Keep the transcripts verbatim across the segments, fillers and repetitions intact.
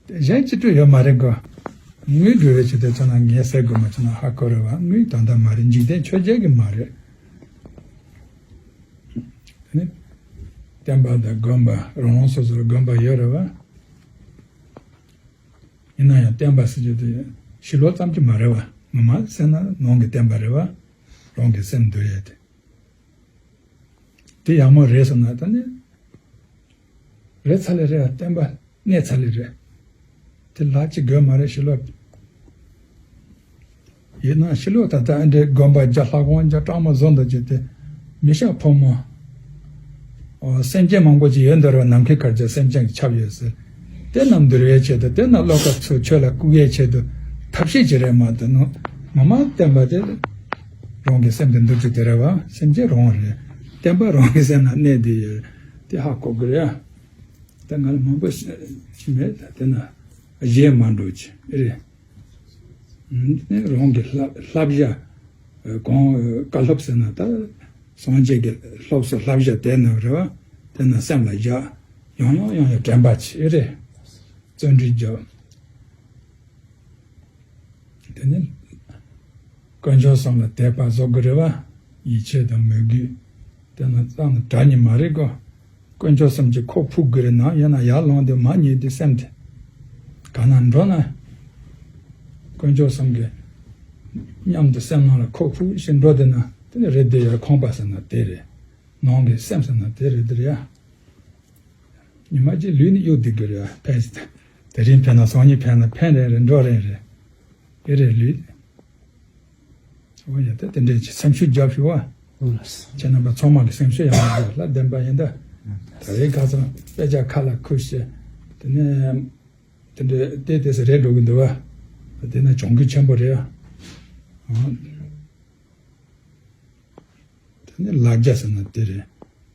གཞན་ཅི་སྤྲོས་ཡོད་མ་རེད་གོ། དངོས་སྒྲུབ་རེད་བྱས་ཏེ་ཚོ་ན་ངས་ཟེར་དགོས་མ་བྱུང་ན་ཧ་གོ་རེད་བ། དངོས་དོན་དག་མ་རེད། འཇིག་རྟེན་ཆོས་བརྒྱད་ཀྱི་མ་རེད། དེ་ནི་བསྟན་པ་དང་དགོན་པ་རང་རང་སོ་སོར་དགོན་པ་ཡོད་རེད་བ། ཡིན་ན་ཡང་བསྟན་པ་ཟེར་རྒྱུ་དེ་ཕྱི་ལོགས་ཙམ་གྱི་མ་རེད་བ། ངོ་མ་ཟེར་ན་ནང་གི་བསྟན་པ་རེད་བ། རང་གི་སེམས་འདུལ་ཡས་དེ། དེ་ཡག་མོ་རེད་ཟེར་ན་ད་ནི། རེད་ཚར་ལེ་རེད། བསྟན་པ་གནས་ཚར་ལེ་རེད། དེ་ལྷག་ཅིག་དགོས་མ་རེད་ཕྱི་ལོགས། ཡིན་ན་ཕྱི་ལོགས་ད་ལྟ་ཨ་འདྲའི་དགོན་པ་རྒྱ་ལྷ་ཁང་རྒྱ་སྐྲག་མ་བཟོ་འདུག་ཅེས་ཏེ། མི་ཤ་ཕོ་མོ། ཨོ་སེམས་ཅན་མང་པོ་ཅིག་ཡོད་འདུག་རེད་བ། ནམ་མཁའི་ཁར་རྒྱ་སེམས་ཅན་གྱི་ཁྱབ་ཡོད་ཟེར། དེ་རྣམས་འདུལ་བའི་ཆེད་དུ་དེ་རྣམས་བློ་ཁ་ཚུར་ཆོས་ལ་བཀུག་ཡའི་ཆེད་དུ་ཐབས་ཤེས་ཅིག་རེད་མ་གཏོགས་ནོ། ངོ་མ་བསྟན་པ་དེ་རང་གི་སེམས་དེ་འདུལ་རྒྱུ་དེ་རེད་བ། སེམས་ཅན་རང་རེད། བསྟན་པ་རང་གི་སེམས་ན་གནས་བསྡད་ཡོད། དེ་ཧ་གོ་དགོས་རེད་ཡ། ད་ང་ལ་མང་པོ་ཞིག་མེད། ད་དེ་ན་གཞན་མ་འགྲོ་ཅི་རེད། ཨ་ནི་རང་གི་བསླབ་བསླབ་བྱ། གང་བཀའ་སློབ་ཟེར་ན་ད་སངས་རྒྱས་ཀྱི་སློབ་གསོ་བསླབ་བྱ་དེ་ནང་རེད་བ། དེ་ན་སེམས་ལ་བཞག་ཡང་ཡང་ཡང་ཡང་དྲན་པ་བྱེད་རེད། བརྩོན་འགྲུས་རྒྱབ། དེ་ནས་དཀོན་མཆོག་གསུམ་ལ་དད་པ་བཟོ་དགོས་རེད་བ། ཡིད་ཆེས་དང་མོས་གུས། དེ་ན་བཏང་ན་དྲག་ཉེས་མ་རེད་གོ། དཀོན་མཆོག་གསུམ་གྱི་ཁོག་ཕུབ་དགོས་རེད་ན་ཡང་ན་ཡར་ལངས་དུས་མར་ཉལ་དུས་སེམས་དེ། ག་ན་འགྲོ་ན། དཀོན་མཆོག་གསུམ་གྱི་མཉམ་དུ་སེམས་ནང་ལ་ཁོག་ཕུབ་ཞིག་འགྲོ་དེ་ན་དེ་ནི་རེད་དེ་ཡར་ཁོམ་པ་ཟེར་ན་དེ་རེད། ནང་གི་སེམས་ཟེར་ན་དེ་རེད་དེ་རེད་ཡ། ཉི་མ་གཅིག་ལུས་ནི་གཡོག་བསྡད་དགོས་རེད་ཡ། ཕན་ཞིག་དེ་རིང་ཕན་ན་སང་ཉིན་ཕན་ན་ཕན་རན་རེད་འགྲོ་རན་རེད། དེ་རེད་ལུས། འོ་ཡ་ད་དེ་འདྲས་ཀྱི་སེམས་ཤུགས་རྒྱབ་ཞུ་བ། ཁྱེད་རྣམ་པ་ཚང་མ་གི་སེམས་ཤུགས་ཡག་པོ་རྒྱབ་ལ་བདེན་པ་ཡིན་ད། ད་རེས་ཁ་སང་དཔེ་ཆ་ཁ་ལ་ཁུར་ཞེས་དེ་ནས་དེ་འདྲས་དེ་དེ་སེ་རེད་འགྲོ་གི་འདུག་བ། དེ་ན་གྱོང་གུད་ཆེན་པོ་རེད་ཨ། དེ་ནི་ལག་རྒྱ་ཟེར་ན་དེ་རེད།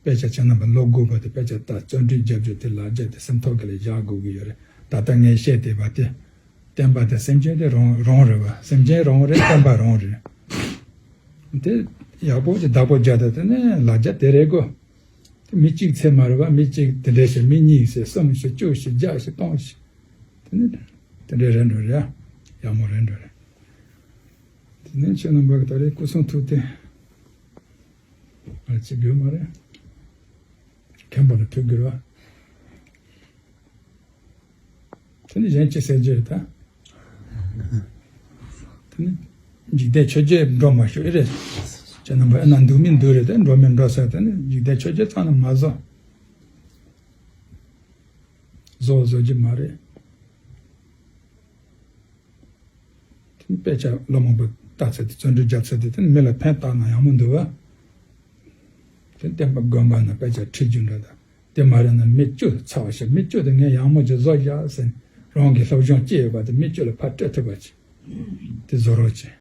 དཔེ་ཆ་ཁྱེད་རྣམ་པ་ཀློག་དགོས་པ་དེ་དཔེ་ཆ་ལྟ་བརྩོན་འགྲུས་རྒྱབ་རྒྱུ་དེ་ལག་རྒྱ་དེ་སེམས་ཐོག་གི་ལ་བཞག་དགོས་ཀྱི་ཡོད་རེད། ད་ལྟ་ངས་བཤད་བསྡད་པ་དེ། བསྟན་པ་དེ་སེམས་ཅན་དེ་རང་རང་རེད་བ། སེམས་ཅན་རང་རེད། བསྟན་པ་རང་རེད། དེ་ཡག་པོ་ཅིག་བདག་པོ་རྒྱག་ད་དེ་ནས་ལག་རྒྱ་དེ་རེད་གོ། དེ་མི་གཅིག་ཚེ་མ་རེད་བ། མི་གཅིག་དེ་འདྲས་ཞིག་མི་གཉིས་ཞིག་གསུམ་ཞིག་བཅུ་ཞིག་བརྒྱ་ཞིག་སྟོང་ཞིག་དེ་ནི་དེ་འདྲས་རེད་འགྲོ་རེད་ཡ། ཡག་མོ་རེད་འགྲོ་རེད། དེ་ནས་ཁྱེད་རྣམ་པ་གི་ད་རེས་སྐུ་གསུང་ཐུགས་རྟེན། ང་ཅི་དགོས་མ་རེད། མཁན་པོ་ལ་ཐུགས་དགོས་རེད་བ། དེ་ནི་གཞན་ཅི་ཟེར་རྒྱུ་རེད་ད། དེ་ནི་འཇིག་རྟེན་ཆོས་བརྒྱད་འགྲོ་མ་ཤོག་ཨེ་རེད། ཁྱེད་རྣམ་པ་ཨེ་ན་འདུག་མི་འདུག་རེད་དེ་འགྲོ་མི་འགྲོ་ཟེར་དེ་ནི་འཇིག་རྟེན་ཆོས་བརྒྱད་ཚང་ན་མ་བཟོ། བཟོ་བཟོ་རྒྱུ་མ་རེད། དེ་ནི་དཔེ་ཆ་ལོ་མང་པོ་ལྟ་ཚར་དུས་བརྩོན་འགྲུས་རྒྱབ་ཚར་དུས་དེ་ནི་མི་ལ་ཕན་བཏགས་ན་ཡག་མོ་འདུག་བ། དེ་བསྟན་པ་དགོན་པ་ན་དཔེ་ཆ་ཁྲིད་རྒྱུ་འདྲ་དང་དེ་མ་རེད་ན་མི་བཅུ་ཚ་བ་ཞིག་མི་བཅུ་དེ་ངས་ཡག་མོ་ཅིག་བཟོ་བཞག་ཟེར་རང་གི་སློབ་སྦྱོང་སྐྱེས་ཡོད་པ་དེ་མི་བཅུ་ལ་ཕར་སྤྲད་ཐུབ་པ་ཅིག་དེ་བཟོ་རོགས་བྱེད།